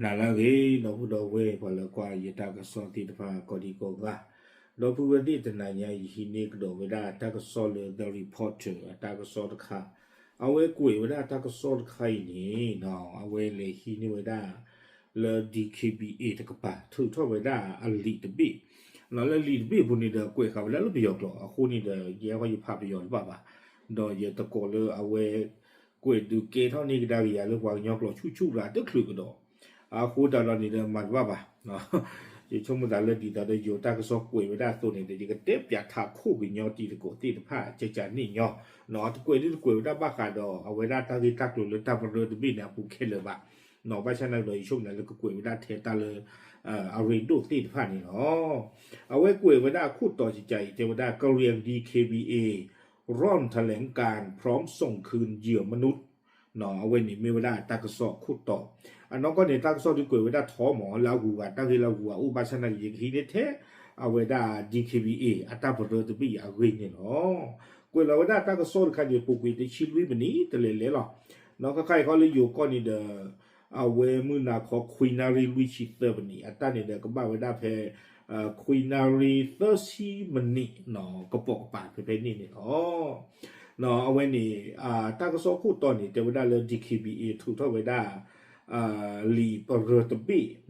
နၤလၢအဂ့ၤ ဒီပုၢ်ဒီဝဲၢ် ပှၤလၢကွၢ်ယတၢ်ကစီၣ်သ့ၣ်တဖၣ် ကိးဒံကိးဂၤ, ဒီပုၢ်ဝဲၢ်သ့ၣ် တနၤညါအံၤ ယဟံးန့ၢ်ကဒီးဝဲဒၣ်တၢ်ကစီၣ်လၢ The Reporter အတၢ်ကစီၣ်တခါ, အဝဲကွဲးဝဲဒၣ်တၢ်ကစီၣ်တခါအံၤန့ၣ် အဝဲလဲၤဟံးန့ၢ်ဝဲဒၣ် လၢ D K B A တကပၤ ထုးထီၣ်ဝဲဒၣ်အလံာ်တဘ့ၣ်, လၢလံာ်တဘ့ၣ်အပူၤန့ၣ်ဒီး ကွဲးဃာ်ဝဲဒၣ်လၢပယီၤကျိာ်အဃိန့ၣ်ဒီး ယဲဃီယဖးပယီၤတဘၣ်ဘၣ်, ဒီးယတကိးလၢအဝဲ ကွဲးဒုးကဲထီၣ်န့ၢ်ကဒါက့ၤယၤလၢပှၤကညီကျိာ်ဆူၣ်ဆူၣ်ရၤတချုးကဒီး, အဃိသတးဒီးန့ၣ်ဒီးမၤတဘၣ်ဘၣ်, ယဆိကမိၣ်သးလၢဒ်သိးဒီးယိၤတၢ်ကစီၣ်ကွဲးဝဲဒၣ်အသိးန့ၣ်ဒီး ယကတဲပၠးထးခိၣ်ကညီတံၤသကိးသ့ၣ်တဖၣ် ကကန့ၣ်ညီ, တကွဲးဒုတကွဲးဝဲဒၣ်ဘၣ်ဃးဒီး အဝဲဒၣ်တၢ်ဂ့ၢ်တၢ်ကျိၤလၢတၢ်ပရၢတဘ့ၣ်န့ၣ်အပူၤခဲလၢာ်ဘၣ်, ဘၣ်ဆၣ်န့ၣ်ဒီးယဆိကမိၣ်လၢကကွဲးဝဲဒၣ်ထဲတၢ်လၢ အရ့ဒိၣ်သ့ၣ်တဖၣ်န့ၣ်လီၤ. အဝဲကွဲးဝဲဒၣ်အခိၣ်တီစကၤအံၤ တဲဝဲဒၣ် กะเหรี่ยง ดีเคบีเอ ร่อนแถลงการณ์พร้อมส่งคืนเหยื่อมนุษย์ အဝဲန့ၣ်မ့ၢ်ဝဲဒၣ်တၢ်ကစီၣ်အခိၣ်တီ, အနီၢ်ကီၢ်န့ၣ် တၢ်ကစီၣ်ဒုကွဲးဝဲဒၣ်ထီမး လၢအဂုၤအဂၤ တၢ်ဂ့ၢ်လၢအဂုၤအဂၤအိၣ်ဘၣ်ဆၣ်နာ်က့ ယကဟံးန့ၢ်ထဲ အဝဲဒၣ် D K B A အတၢ်ပရၢတဘ့ၣ်အံၤအဂ့ၢ်န့ၣ်လီၤ. ကွဲးလီၤဝဲဒၣ်တၢ်ကစီၣ်တခါန့ၣ် ပူၤကွံာ်တဆံလွံၢ်မံးနံးတလဲၤလဲၤလီၤ. နီၢ်ခါခါအံၤခီလၢယိၤကီၢ်န့ၣ်ဒီး အဝဲမုၢ်နၤခီခွံနၣ်ရံၣ်လွံၢ်ဆံသၢမံးနံး အတၢ်န့ၣ်ဒီးကဘၣ်ဝဲဒၣ်ဖဲ ခွံနၣ်ရံၣ်သၢဆံမံးနံး ကပိာ်ကပၤဖဲဖဲန့ၣ်န့ၣ်လီၤ. အဝဲန့ၣ် တၢ်ကစီၣ်ခိၣ်တီန့ၣ် တဲဝဲဒၣ်လၢ D K B A ထုးထီၣ်ဝဲဒၣ် လံာ်ပရၢတဘ့ၣ်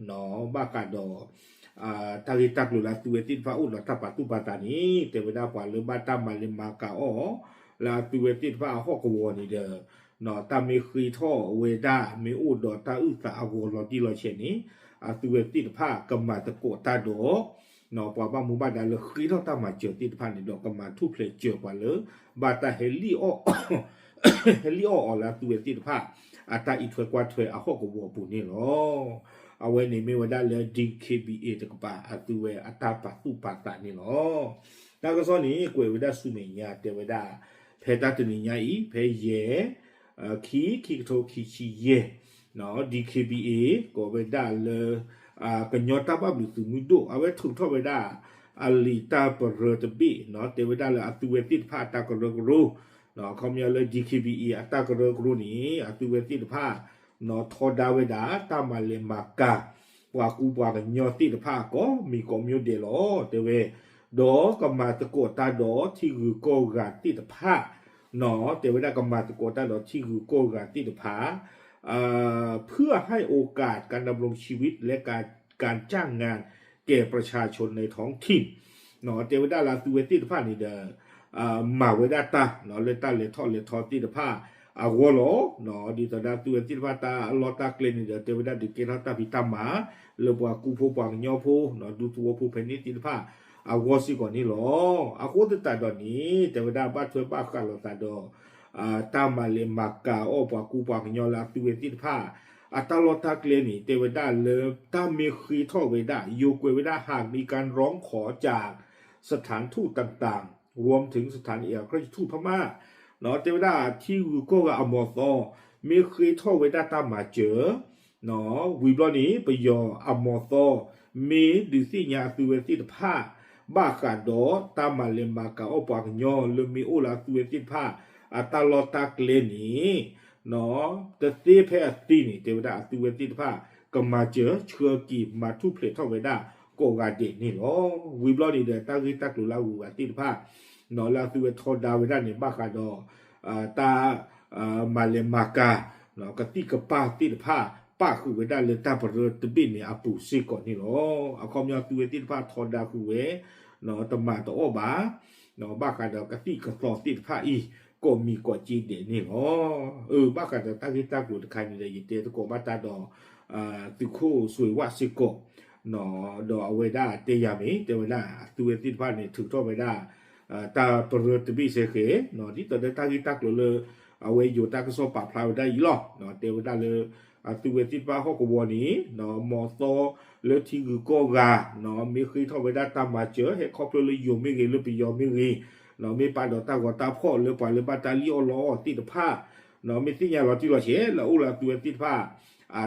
ဘၣ်ဃးဒီး တၢ်ဂ့ၢ်တၢ်ကျိၤလၢအသုဝဲသ့ၣ်တဖၣ်အိၣ်ဒီးတၢ်ပာ်သူၣ်ပာ်သးန့ၣ် တဲဝဲဒၣ်ပှၤလၢဘၣ်တၢ်မၤလဲၤမၤကၤအီၣ် လၢအသုဝဲသ့ၣ်တဖၣ်အဟီၣ်ကဝီၤန့ၣ်ဒီး တၢ်မ့ၢ်ဃ့ထီၣ်ဝဲဒၣ် မ့ၢ်အိၣ်ဒီးတၢ်အုၣ်သးအဂီၤလီၤတံၢ်လီၤဆဲးန့ၣ် အသုဝဲသ့ၣ်တဖၣ်ကမၤသကိးတၢ်ဒီး ပှၤဘၣ်မူဘၣ်ဒါလၢဃ့ထီၣ်တၢ်မၤစၢၤသ့ၣ်တဖၣ်န့ၣ်ဒီး ကမၤထူၣ်ဖျဲးစၢၤပှၤလၢ ဘၣ်တၢ်ဟဲလံၣ်အီၣ် ဟဲလံၣ်အီၣ်အီၤလၢအသုဝဲသ့ၣ်တဖၣ် အတၢ်အံးထွဲကွၢ်ထွဲအဟီၣ်ကဝီၤအပူၤန့ၣ်လီၤ. အဝဲန့ၣ်မ့ၢ်ဝဲဒၣ်လၢ D K B A တကပၤ အသုဝဲအတၢ်ပာ်သူၣ်ပာ်သးန့ၣ်လီၤ. တၢ်ကစီၣ်န့ၣ် ကွဲးဝဲဒၣ်ဆူမဲာ်ညါ တဲဝဲဒၣ် ဖဲတၢ်တနံၤညါအံၤ ဖဲယဲၢ် ခံ ခံကထိခံဆံယဲၢ် D K B A ကိးဝဲဒၣ်လၢ ကညီတၢ်ဘၣ်ဘျုးသုးမုၢ်ဒိၣ် အဝဲထုးထီၣ်ဝဲဒၣ် အလံာ်တၢ်ပရၢတဘ့ၣ် တဲဝဲဒၣ်လၢအသုဝဲသ့ၣ်တဖၣ်အတၢ်ကရၢကရိ ခီပညီလၢ D K B A အတၢ်ကရၢကရိန့ၣ် အသုဝဲသ့ၣ်တဖၣ် ထီဒါဝဲဒၣ် တၢ်မၤလဲၤမၤကၤ ပှၤကူပှၤကညီသ့ၣ်တဖၣ် ကိးမံၤကိးမံၤဒဲးလီၤ တဲဝဲ, ဒီးကမၤသကိးတၢ်ဒီးထံဂုၤကီၢ်ဂၤသ့ၣ်တဖၣ် တဲဝဲဒၣ်ကမၤသကိးတၢ်ဒီးထံဂုၤကီၢ်ဂၤသ့ၣ်တဖၣ် เพื่อให้โอกาสการดำรงชีวิตและการการจ้างงานแก่ประชาชนในท้องถิ่น တဲဝဲဒၣ်လၢအသုဝဲသ့ၣ်တဖၣ်န့ၣ်ဒီး မၤဝဲဒၣ်တၢ် လၢတၢ်လဲၤထီၣ်လဲၤထီသ့ၣ်တဖၣ်အဂီၢ်လီၤ. ဒ်သိးဒီးအသုဝဲသ့ၣ်တဖၣ်တၢ်လီၢ်တၢ်ကျဲန့ၣ်ဒီး တဲဝဲဒၣ်ဒုးကဲထီၣ်တၢ်ဖံးတၢ်မၤ လၢပှၤကူဖိပှၤကညီဖိ ဒူသဝီဖိဖဲန့ၣ်သ့ၣ်တဖၣ်အဂီၢ်စ့ၢ်ကီးန့ၣ်လီၤ. အဃိသတးဒီးန့ၣ် တဲဝဲဒၣ်ဘၣ်ထွဲဘၣ်ဃးလိာ်သးဒီး တၢ်မၤလဲၤမၤကၤအီၣ်ပှၤကူပှၤကညီလၢအသုဝဲသ့ၣ်တဖၣ် အတၢ်လီၢ်တၢ်ကျဲန့ၣ် တဲဝဲဒၣ်လၢတၢ်မ့ၢ်ဃ့ထီၣ်ဝဲဒၣ် ယိၤကွဲးဝဲဒၣ် หากมีการร้องขอจากสถานทูตต่างๆ รวมถึงสถานเอกอัครราชทูตพม่า တဲဝဲဒၣ်ထံဂုၤကီၢ်ဂၤအမီၤသီ မ့ၢ်ဃ့ထီၣ်ဝဲဒၣ်တၢ်မၤစၢၤ ဝံၤဘျီန့ၣ် ပယီၤအမီၤသီ မ့ၢ်ဒုးသ့ၣ်ညါအသုဝဲသ့ၣ်တဖၣ် ဘၣ်ဃးဒီးတၢ်မၤလဲၤမၤကၤအီၣ်ပှၤကညီလၢမ့ၢ်အိၣ်လၢအသုဝဲသ့ၣ်တဖၣ် အတၢ်လီၢ်တၢ်ကျဲန့ၣ် တသ့ဖဲအသ့န့ၣ် တဲဝဲဒၣ်အသုဝဲသ့ၣ်တဖၣ် ကမၤစၢၤဆှၢက့ၤမၤထူၣ်ဖျဲးထီၣ်ဝဲဒၣ်ကိးဂၤဒဲးန့ၣ်လီၤ. ဝံၤဘျီန့ၣ်ဒီးတၢ်ဂ့ၢ်တၢ်ကျိၤလၢအဂုၤအဂၤသ့ၣ်တဖၣ် လၢအသုဝဲထီဒါဝဲဒၣ်န့ၣ် ဘၣ်ဃးဒီး တၢ် မၤလဲၤမၤကၤ ကသံၣ်ကပၢ်သ့ၣ်တဖၣ် ပာ်ဃုာ်ဝဲဒၣ်လၢတၢ်ပရၢတဘ့ၣ်န့ၣ်အပူၤစ့ၢ်ကီးန့ၣ်လီၤ. အခီပညီသုဝဲသ့ၣ်တဖၣ်ထီဒါဃုာ်ဝဲ တမၤတအီၣ်ဘၣ် ဘၣ်ဃးဒီးကသံၣ်ကသီသ့ၣ်တဖၣ်အံၤ ကိးမံၤကိးက့ဒဲးန့ၣ်လီၤ. အၢ ဘၣ်ဃးဒီးတၢ်ဂ့ၢ်တၢ်ကျိၤတခါန့ၣ်ဒီး ယတဲသကိးဘၣ်တၢ်ဒီး သုးခိၣ်စွ့ၤဝၣ်စ့ၢ်ကီး ဒီးအဝဲဒၣ်တဲယၤမ့ၢ် တဲဝဲဒၣ် အသုဝဲသ့ၣ်တဖၣ်န့ၣ် ထုးထီၣ်ဝဲဒၣ် တၢ်ပရၢတဘ့ၣ်စ့ၢ်ကီး ဒ်သိးဒီးတၢ်ဂ့ၢ်တၢ်ကျိၤလၢ အဝဲယိၤတၢ်ကစီၣ်ပာ်ဖျါဝဲဒၣ်အံၤလီၤ. တဲဝဲဒၣ်လၢ အသုဝဲသ့ၣ်တဖၣ်ဟီၣ်ကဝီၤန့ၣ် မီၤသီလၢထံဂုၤကီၢ်ဂၤ မ့ၢ်ဃ့ထီၣ်ဝဲဒၣ်တၢ်မၤစၢၤ ဟဲခီဖျိလၢယိၤမ့ၢ်ဂ့ၤ လၢပယီၤမ့ၢ်ဂ့ၤ မ့ၢ်ပာ်ဒီးတၢ်ဂီၤတၢ်ဖီၣ်လၢပှၤလၢဘၣ်တၢ်လံၣ်အီၣ်လီအီၣ်သ့ၣ်တဖၣ် မ့ၢ်သ့ၣ်ညါလီၤတံၢ်လီၤဆဲး လၢအအိၣ်လၢအသုဝဲသ့ၣ်တဖၣ်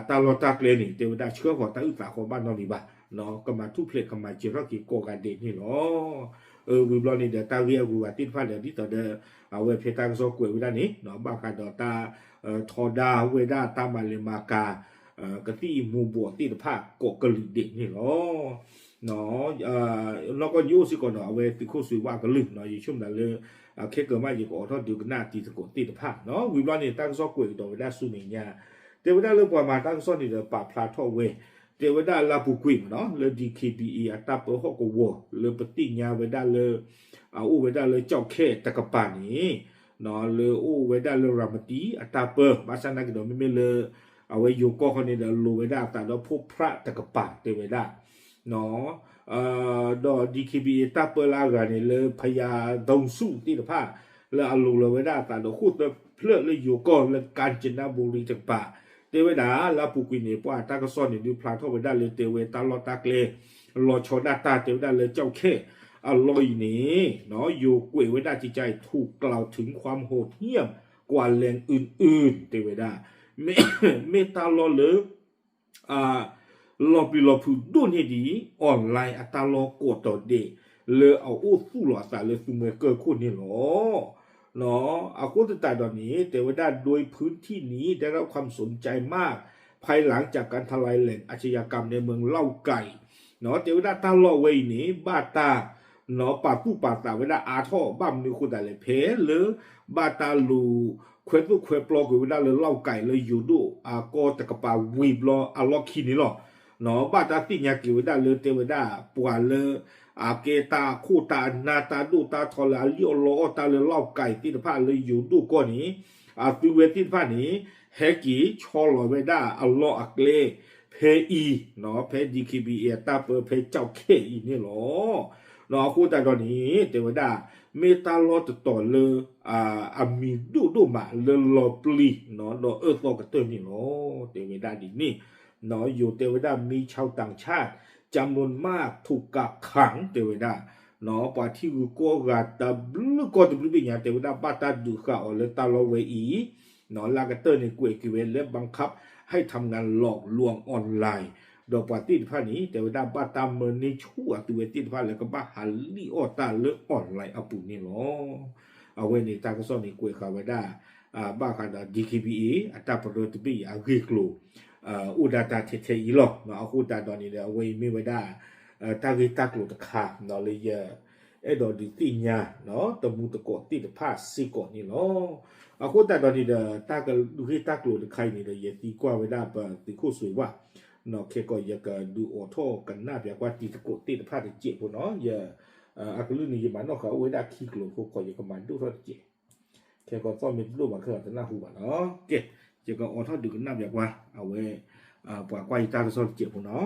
တၢ်လီၢ်တၢ်ကျဲန့ၣ် တဲဝဲဒၣ်ဆှၢဃီၤတၢ်အုၣ်သးဃီဘၣ်နီတမံၤဘၣ် ကမၤထူၣ်ဖျဲးကမၤစၢၤထီၣ်က့ၤကိးဂၤဒဲးန့ၣ်လီၤ. အၢ ဝံၤဘျီန့ၣ်ဒီးတၢ်ဂ့ၢ်အဂုၤအဂၤသ့ၣ်တဖၣ်ဒီး ဒ်သိးဒီး အဝဲဖဲတၢ်ကစီၣ်ကွဲးဝဲဒၣ်န့ၣ် ဘၣ်ဃးဒီးတၢ် ထီဒါဝဲဒၣ်တၢ်မၤလဲၤမၤကၤ ကသံၣ်မူၤဘှီးသ့ၣ်တဖၣ်ကိးကလုာ်ဒဲးန့ၣ်လီၤ. နီၢ်ကီၢ်ယအိၣ်စ့ၢ်ကီးဒီး အဝဲသုးခိၣ်စွ့ၤဝၣ်ကလုၢ် ယဆိကမိၣ်ဒၣ်လၢ ခဲကၢၤမးယကအီၣ်ထီၣ်ဒုးကနၣ်တံၤသကိးသ့ၣ်တဖၣ် ဝံၤဘျီန့ၣ် တၢ်ကစီၣ်ကွဲးကဒီးဝဲဒၣ်ဆူမဲာ်ညါ တဲဝဲဒၣ်လၢပှၤမၤတၢ်ကစီၣ်န့ၣ်ဒီးပာ်ဖျါထီၣ်ဝဲ တဲဝဲဒၣ်လၢအပူၤကွံာ်မးနီၤ လၢ DKBA အတၢ်ပၢဟီၣ်ကဝီၤ လၢပသ့ၣ်ညါဝဲဒၣ်လၢ အအိၣ်ဝဲဒၣ်လၢကၠီၣ်ခဲၣ်တကပၤန့ၣ် လၢအိၣ်ဝဲဒၣ်လၢရၤမတံအတၢ်ပၢ ဘၣ်ဆၣ်နာ်က့ဒီး မ့မ့ၢ်လၢ အဝဲယိၤကီၢ်ဃီန့ၣ်ဒီး လိၤဝဲဒၣ်အသးဒီးဖိဖြးတကပၤတဲဝဲဒၣ် ဒီး DKBA တၢ်ပၢလၢအဂၤန့ၣ် လၢဖယၤဒိဆူၣ်သ့ၣ်တဖၣ် လၢအလိၤလီၤဝဲဒၣ်အသးဒီးဃိၣ်သၢဖျၢၣ်လၢယိၤကီၢ်လၢကၣ်စနဘူရံတကပၤ တဲဝဲဒၣ်လၢအပူၤကွံာ်န့ၣ် ပှၤတၢ်ကစီၣ်န့ၣ်ဒုးဖျါထီၣ်ဝဲဒၣ်လၢတဲဝဲတၢ်လီၢ်တၢ်ကျဲ လီၤဆီဒၣ်တၢ်တဲဝဲဒၣ်လၢကၠီၣ်ခဲၣ်အလီၢ်အံၤန့ၣ် ယိၤကွဲးဝဲဒၣ်ကကါအံၤ ထူၣ်ကလီၤထုးခွါမဟိထံၣ် ကွာ်လဲၣ်အုၣ်အုၣ် တဲဝဲဒၣ် မ့ၢ်တၢ်လီၢ်လၢ လီၤပျံၤလီၤဖုးဒိၣ်န့ၢ်ဒံး online အတၢ်လီၢ်ကိးတီၤဒဲး လၢအအိၣ်သူၣ်လီၤအသးလၢသူမှဲကၢၢ်ခိၣ်န့ၣ်လီၤ. အဃိသတးဒီးန့ၣ် တဲဝဲဒၣ် โดยพื้นที่นี้ได้รับความสนใจมาก ภายหลังจากการทลายแหล่งอาชญากรรมในเมืองเล่าไก่ တဲဝဲဒၣ်တၢ်လီၢ်ဝဲအံၤန့ၣ် ဘၣ်တၢ် ပာ်သူၣ်ပာ်သးဝဲဒၣ်အါထီၣ် ဘၣ်မနုၤအဃိသတးလဲၣ် ဖဲလၢ ဘၣ်တၢ်လူၤ ခွဲသိၣ်ခွဲပျီကွံာ်ဝဲဒၣ်လၢလီၢ်ကၢ်လၢယိၤဒိၣ် အကီၢ်တကပၤဝံၤဘျီအလီၢ်ခံန့ၣ်လီၤ. ဘၣ်တၢ်သ့ၣ်ညါက့ၤဝဲဒၣ်လၢတဲဝဲဒၣ် ပှၤလၢ အကဲတၢ်အခိၣ်တၢ်အနၢ်တၢ်ဒိၣ်တၢ်ထီလၢအလံၣ်အီၣ်လီအီၣ်တၢ်လၢလီၢ်ကၢ်အံၤ သ့ၣ်တဖၣ်လၢယိၤဒိၣ်ကီၢ်န့ၣ် အသုဝဲသ့ၣ်တဖၣ်န့ၣ် ဟဲက့ၤဆီလီၤဝဲဒၣ်အလီၢ်အကျဲ ဖဲအံၤ ဖဲ DKBA အတၢ်ပၢဖဲကၠီၣ်ခဲၣ်အံၤန့ၣ်လီၤ. အဃိသတးဒီးန့ၣ် တဲဝဲဒၣ် မ့ၢ်တၢ်လီၢ်တတီၤလၢ အမံၤဒိၣ်ဒိၣ်မးလၢလီၤပျံၤ ဒီးအၢသီကတၢၢ်န့ၣ်လီၤ. တဲဝဲဒၣ်ဒ်န့ၣ် ယိၤတဲဝဲဒၣ် มีชาวต่างชาติ จำนวนมากถูกกักขัง တဲဝဲဒၣ် ပှၤထံဂုၤကီၢ်ဂၤတဘျုးကီၢ်တဘျုးဘ့ၣ်ညါ တဲဝဲဒၣ်ဘၣ်တၢ်ဒုးဃာ်အီၤလၢတၢ်လီၢ်ဝဲအံၤ လၢအကတၢၢ်န့ၣ် ကွဲးက့ၤဝဲလၢ บังคับให้ทำงานหลอกลวงออนไลน์ ဒီးပှၤသ့ၣ်တဖၣ်န့ၣ် တဲဝဲဒၣ်ဘၣ်တၢ်မၢန့ၢ်ဆူၣ် အသုဝဲသ့ၣ်တဖၣ်လၢကဘၣ်ဟးလံၣ်အီၣ်တၢ်လၢ online အပူၤန့ၣ်လီၤ. အဝဲန့ၣ်တၢ်ကစီၣ်န့ၣ်ကွဲးဃာ်ဝဲဒၣ် ဘၣ်ဃးဒီး DKBA အတၢ်ပရၢတဘ့ၣ်အံၤအဂ့ၢ်အကျိၤ အိၣ်ဒၣ်တၢ်ထဲထဲအံၤလီၤ. အဃိသတးဒီးန့ၣ်ဒီး အဝဲအံၤမ့ၢ်ဝဲဒၣ် တၢ်ဂ့ၢ်တၢ်ကျိၤတခါ လၢယ အဲၣ်ဒိးဒုးသ့ၣ်ညါ တမူသကိးသ့ၣ်တဖၣ်စ့ၢ်ကီးန့ၣ်လီၤ. အဃိသတးဒီးန့ၣ်ဒီး တၢ်ဂ့ၢ်တၢ်ကျိၤတခါအံၤန့ၣ်ဒီး ယသံကွၢ်ဝဲဒၣ်ပသုးခိၣ်စွ့ၤဝၣ် ခဲကီးယကဒုးအိးထီၣ်ကနၣ်ပၠးကွၢ်တံၤသကိးသ့ၣ်တဖၣ်တစဲးဖိနီၤ အကလုၢ်န့ၣ် ယမၤနီၣ်ဃာ်အိၣ်ဝဲဒၣ်ခံကျိၤဖိ ယကမၤဒိၣ်ထီၣ်တစဲး ခဲကီးသီၣ်မ့ၢ်တဒိၣ်ဘၣ်ခဲလီၤတနၢ်ဟူဘၣ်နီၤ ကဲ ယကအိးထီၣ်ဒုးကနၣ်ပၠးကွၢ် အဝဲ ပှၤကွၢ်ယတၢ်ကစီၣ်တစဲးဖိနီၤ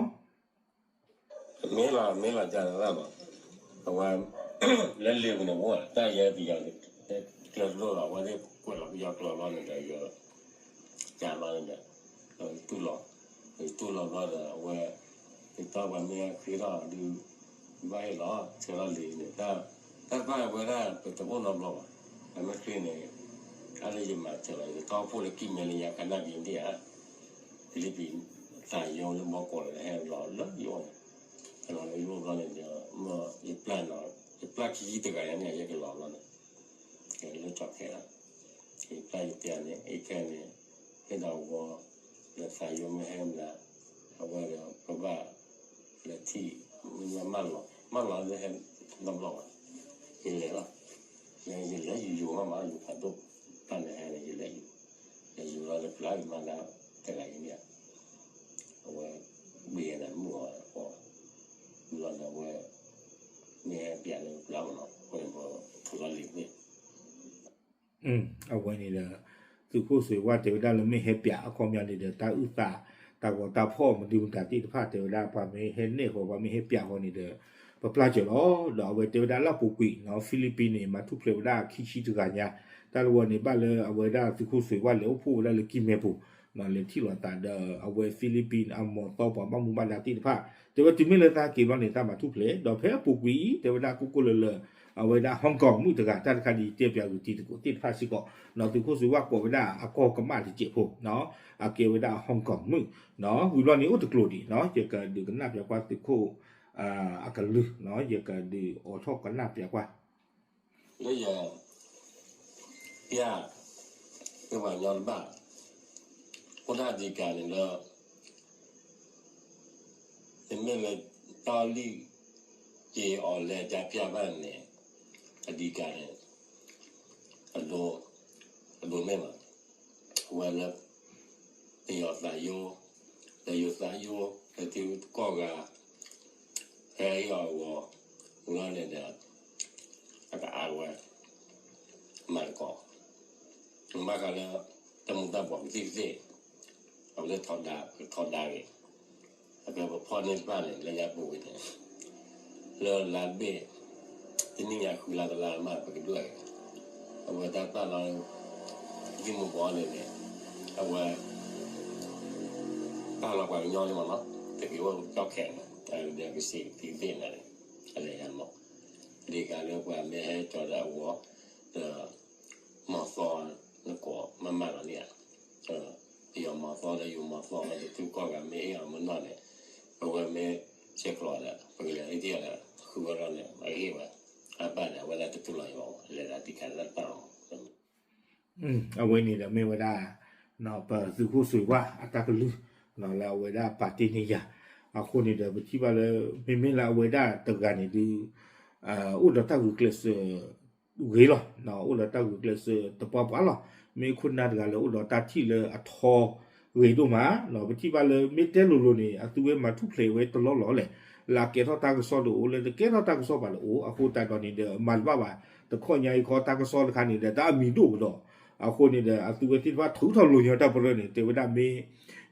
မ့ၢ်လီၤ မ့ၢ်လီၤတၢ်လၢ်လီၤ အဝဲ လၢလ့ပူၤန့ၣ် ဝဲတၢ်ယဲပယီၤ ကျဲတလိၣ်လီၤ အဝဲသ့ၣ်ကွဲးလီၤပယီၤကျိာ်ဘျီန့ၣ်ဒီး ယ ကၢ်ဘျီန့ၣ်ဒီး တူၢ်လီၤ တူၢ်လီၤဘျီဒီး အဝဲ ယတီပှၤမ့ၢ်ဃ့ထီၣ်ဒုး ဘၣ်ဟ့ၣ်လီၤ ဆဲးလီၤလံၤန့ၣ် တၢ်တဖၣ်ဝဲဒၣ် ပတအိၣ်နီတဘျီဘၣ် အမ့ၢ်ဃ့န့ၣ် အါလၢယမၤစၢၤလီၤ ယတီဖိလၢကံၢ်မဲလၢညါကနၣ်က့ၤဒ်ဧါ ဖံလံးပံး သးယိလၢဘီကီးလၢဟဲလီၤလၢယအိၣ်န့ၣ် ဟဲလီၤလၢယအိၣ်ဘျီန့ၣ်ဒီး ယပျၢ်နီၤ ယပျၢ်ခံဆံတဂၤညါန့ၣ် ယကလီၤဘျီန့ၣ် လၢကၠီၣ်ခဲလီၤ ယပျၢ်ယတဲန့ၣ် အခဲန့ၣ် ဟ့ၣ်ဒီးဝီ လၢသးယိမ့ၢ်ဟဲမနုၤ အဝဲဒီးပဘၣ် လဲၤထံၣ် မ့ၢ်မၢလီၤ မၢလီၤလၢဟဲနီတဘျီဘၣ် ယလဲၤလီၤ ယလဲၤယူၤယူၤမးမး ယူၤဖးဒိၣ် ပၢ်န့ၣ်ဟဲန့ၣ် ယလဲၤယူၤ လဲၤယူၤလီၤလၢပျၢ်ယမါဒၣ်တဂၤအံၤန့ၣ် အဝဲ ဘံယဲဒၣ်မုၢ်အီၤအဃိ ဘျီဒီးအဝဲ မ့ၢ်ဟဲပၠးလၢပျၢ်မးနီၤ အဃိန့ၣ် ပထူလီၤလံၤမ့ၢ် အဝဲန့ၣ်ဒီး သုးခိၣ်စွ့ၤဝၣ်တဲဝဲဒၣ်လၢမ့ၢ်ဟဲပၠးအခီပညီန့ၣ်ဒီး တၢ်အုၣ်သး တၢ်ဂီၤတၢ်ဖီၣ်မနုၤမတၤသ့ၣ်တဖၣ်တဲဝဲဒၣ် ပှၤမ့ၢ်ဟဲနဲၣ်ဃီ ပှၤမ့ၢ်ဟဲပၠးဃီန့ၣ်ဒီး ပပျၢ်စၢၤလီၤ ဒီးအဝဲတဲဝဲဒၣ်လၢအပူၤကွံာ် Philippines န့ၣ် မၤထူၣ်ဖျဲးဝဲဒၣ်ခံဆံတဂၤညါ တၢ်တဝီန့ၣ် ဘၣ်လၢအဝဲဒၣ်သုးခိၣ်စွ့ၤဝၣ်လဲၤအိၣ်ဖှိၣ်ဝဲဒၣ်လၢကံၢ်မဲပူၤ လဲၤထံၣ်လိာ်သးဒီးအဝဲ Philippines အမီၤသီပှၤဘၣ်မူဘၣ်ဒါသ့ၣ်တဖၣ် တဲဝဲတုၤမ့ၢ်လၢတၢ်က့ၤဘျီန့ၣ် တၢ်မၤထူၣ်ဖျဲး ဒီးဖဲအပူၤကွံာ် တဲဝဲဒၣ်ကိၢ်ကိၢ်လၢလၢ အဝဲဒၣ် Hong Kong မုၣ်တဂၤ တၢ်တခါဒ်အံၤ တဲပၠးဂုာ်တံၤသကိးသ့ၣ်တဖၣ်စ့ၢ်ကီး သုးခိၣ်စွ့ၤဝၣ်ကိးဝဲဒၣ်အကီၢ်ကမၣ်တစဲးဖိ အကဲဝဲဒၣ် Hong Kong မုၣ် ဝံၤဘျီန့ၣ်အိၣ်တကျိၤဒံး ယကဒုးကနၣ်ပၠးကွၢ်သုးခိၣ် အကလုၢ် ယကဒုးအိးထီၣ်ကနၣ်ပၠးကွၢ် လၢယ ပျၢ် ပှၤကညီတဘၣ် အဃိဒၣ်ဒံးကၤန့ၣ်လၢ တမ့ၢ်လၢ တၢ်လံၣ်က့ၤအီၤလၢအတၢ်ဖၠၣ်ဘၣ်န့ၣ် အဒံးကါန့ၣ် အဒိ အဒိမ့ၢ်ဘၣ်. အဝဲလၢ ပယီၤသးယိ ဒီးယိၤသးယိ ဒီးထံကီၢ်ဂၤ ဟဲဟ့ၣ်အီၤအဂီၤ လီၤန့ၣ်ဒီး အကအါဝဲ မၤသကိး ဘၣ်ဃးလၢ တၢ်မူၤတၢ်ဘှီးကသ့ၣ်ကသ့ၣ် အဝဲလၢထီဒါ ပကထီဒါဂ့ၤ အကပဖီၣ်န့ၢ်တဖၣ်န့ၣ် လၢညါပူၤဝံၤန့ၣ် လၢလါတဘ့ၣ် တနံၣ်ညါဃုလါတလါမး ပကဒွဲၣ်ဂ့ၤ အဝဲတၢ်ပာ်လီၤ သံၣ်မူၤဘှီးန့ၣ်န့ၣ် အဝဲ ပာ်လီၤပှၤကညီန့ၣ်မးနီၤ တက့ၤအိၣ်ကၠီၣ်ခဲန့ၣ် ဒီးကစံးသံသ့ၣ်န့ၣ် အလဲၤယါမး ဒ်ကးလၢပှၤမ့ၢ်ဟဲကၠီဒီးအဝီ ဒီး မီၤသီနကိးမၤမၤလီၤန့ၣ်ဧါ ပယီၤမီၤသီဒီးယိၤမီၤသီဒီးထံကီၢ်ဂၤမ့ၢ်ဟ့ၣ်အီၤမနီၢ်န့ၣ် အဝဲမ့ၢ်ဆဲးကျိးဒီး ပကလဲၤဟ့ၣ်ထံၣ်အီၤဒီး ဃုဝဲလီၤန့ၣ် အကဟ့ၣ်ဝဲ အဘၣ်န့ၣ် အဝဲဒၣ်တတူၢ်လီၤယံၤဘၣ် လဲၤဒၣ်တံၢ်ခါတၢ်တပာ်လီၤမး အဝဲန့ၣ်ဒီးမ့ၢ်ဝဲဒၣ် ပသုးခိၣ်စွ့ၤဝါအတၢ်ကလုၢ် လၢအဝဲဒၣ်ပာ်တ့ၢ်န့ၢ်ယၤ အဃိန့ၣ်ဒီး ပထံၣ်ဘၣ်လၢ မ့မ့ၢ်လၢအဝဲဒၣ်တဂၤန့ၣ်ဒုး အိၣ်ဒီးတၢ်ဂုာ်ကျဲးစၢးဂ့ၤလီၤ. အိၣ်ဒီးတၢ်ဂုာ်ကျဲးစၢးတပှၢ်ပှၢ်လီၤ. မ့ၢ်ခိၣ်နၢ်တဂၤလၢအိၣ်ဒီးတၢ်ထံၣ်လၢအထီဂ့ၤဒိၣ်မး, ပထံၣ်ဘၣ်လၢမ့ၢ်တဲလိၤလိၤန့ၣ် အသုဝဲမၤထူၣ်ဖျဲးဝဲတလီၢ်လီၢ်လဲၣ်, လၢအကဲထီၣ်တၢ်ကစီၣ်တအိၣ် လၢတကဲထီၣ်တၢ်ကစီၣ်ဘၣ်တအိၣ်, အဃိသတးဒီးန့ၣ်ဒီး မၤတဘၣ်ဘၣ်, တခီညါအံၤခီတၢ်ကစီၣ်တခါန့ၣ်ဒီး တၢ်အမံၤဒိၣ်ကဒီး, အဃိန့ၣ်ဒီး အသုဝဲသ့ၣ်တဖၣ်ထုးထီၣ်လိာ်ညီတၢ်ပရၢန့ၣ် တဲဝဲဒၣ်မ့ၢ်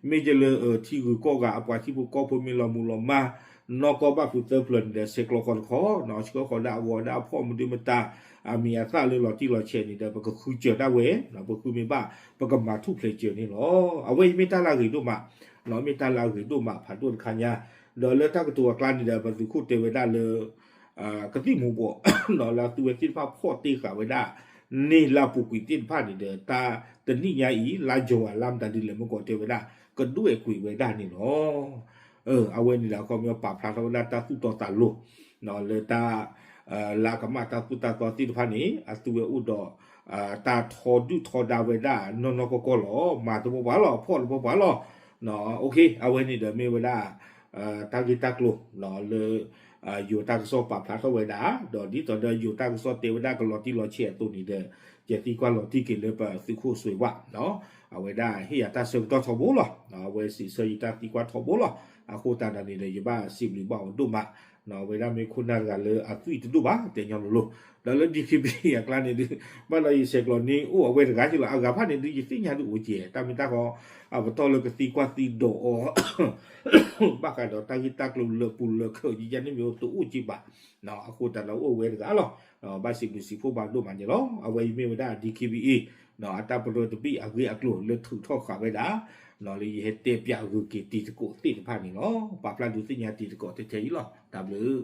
မ့ၢ်ယဲလၢ ထံဂုၤကီၢ်ဂၤအပှၤဟံၣ်ဖိဃီဖိမ့ၢ်လီၤမုၢ်လီၤမၢ် နီၢ်ကီၢ်ဘၣ်ဖုးသၢဖျၢၣ်န့ၣ်ဒီး ဆဲးကျိးဃီတခီ, ဆှၢဃီၤဒၣ်အဂီၤဒၣ်အဖီၣ်မနုၤမတၤ အမံၤအသၣ်လၢလီၤတံၢ်လီၤဆဲးန့ၣ်ဒီး ပကဃုစၢၤဒၣ်ဝဲ, ပဃုမ့ၢ်ဘၣ် ပကမၤထူၣ်ဖျဲးစၢၤန့ၣ်လီၤ. အဝဲအံၤမ့ၢ်တၢ်လၢအဂ့ၤဒိၣ်မး, မ့ၢ်တၢ်လၢအဂ့ၤဒိၣ်မးဖးဒိၣ်တခါညါ, ဒီးလၢတၢ်ကတိၤအကျါန့ၣ်ဒီး ပသုးခိၣ်တဲဝဲဒၣ်လၢ ကသံၣ်မူၤဘှီး လၢအသုဝဲသ့ၣ်တဖၣ်ဖီၣ်တ့ၢ်ဃာ်ဝဲဒၣ် န့ၢ်လၢအပူၤကွံာ်သ့ၣ်တဖၣ်န့ၣ်ဒီး တၢ်တနံၣ်ညါအံၤ လါယွၤလါမတၤဒ်လဲၣ်မ့ၢ်ကီးတဲဝဲဒၣ် ကဒွဲၣ်ကွံာ်ဝဲဒၣ်န့ၣ်လီၤ. အဝဲန့ၣ်ဒီးအခီပညီပာ်ဖျါထီၣ်ဝဲဒၣ်တၢ်သူၣ်တီသးလိၤ လၢတၢ် လၢအကမၣ်တၢ်သိၣ်တၢ်သီသ့ၣ်တဖၣ်န့ၣ် အသုဝဲအိၣ်ဒီး တၢ်ထီဒုၣ်ထီဒါဝဲဒၣ်နီၢ်နီၢ်ကီၢ်ကီၢ်လီၤ. မၤတပှၢ်ပှၢ်လီၤ, ဖီၣ်တပှၢ်ပှၢ်လီၤ. အဝဲန့ၣ်ဒီးမ့ၢ်ဝဲဒၣ် တၢ်ဂ့ၢ်တၢ်ကျိၤ လၢ ယိၤတၢ်ကစီၣ်ပာ်ဖျါထီၣ်ဝဲဒၣ်, ဒီးဒ်သိးဒီးယိၤတၢ်ကစီၣ်တဲဝဲဒၣ်ကလီၤတံၢ်လီၤဆဲးအသိးန့ၣ်ဒီး ယသံကွၢ်လီၤတံၢ်က့ၤလၢပသုးခိၣ်စွ့ၤဝါ, အဝဲဒၣ်ဟ့ၣ်ယၤတၢ်ဆၢကတီၢ်ထီဘိလီၤ. အဝဲစံးဆၢယတၢ်သံကွၢ်ထီဘိလီၤ. အဃိသတးဒီးန့ၣ်ဒီး ယဘၣ်စံးဘျုးဘၣ်အီၤဒိၣ်မး, အဝဲဒၣ်မ့ၢ်ခိၣ်နၢ်တဂၤလၢအသွံၣ်တဒိၣ်ဘၣ် တဲညီလိၤလိၤ, ဒီးလၢ DKBA အကျါန့ၣ်ဒုး ဘၣ်ဒီးယဆဲးကျိးန့ၢ်အိၣ်အဝဲတဂၤက့လီၤ. အဂၤဖၣ်န့ၣ်ဒုး ယသ့ၣ်ညါဒုးအိၣ်ကဲ တၢ်မ့ၢ်တၢ်ဃီ အပတီၢ်လၢကသံကွၢ်သံဒိးအီၤ ဘၣ်ဃးဒီးတၢ်ဂ့ၢ်တၢ်ကျိၤလၢပူၤလၢခၢးယယဲန့ၣ်မ့ၢ်အိၣ်တအိၣ်က့ဘၣ်, အဃိသတးဒီးအိၣ်ဝဲတဂၤလီၤ. ဘၣ်စံးဘျုးစံးဖှိၣ်ဘၣ်ဒိၣ်မးန့ၣ်လီၤ. အဝဲအံၤမ့ၢ်ဝဲဒၣ် DKBA အတၢ်ပရၢတဘ့ၣ်အဂ့ၢ်အကျိၤလၢထုးထီၣ်ဃာ်ဝဲဒၣ် လၢယဟဲတဲပၠးဂုာ်က့ၤတံၤသကိးသ့ၣ်တဖၣ်န့ၣ်လီၤ. ပာ်ဖျါဒုးသ့ၣ်ညါတံၤသကိးထဲထဲအံၤလီၤ. တၢ်ဘျုး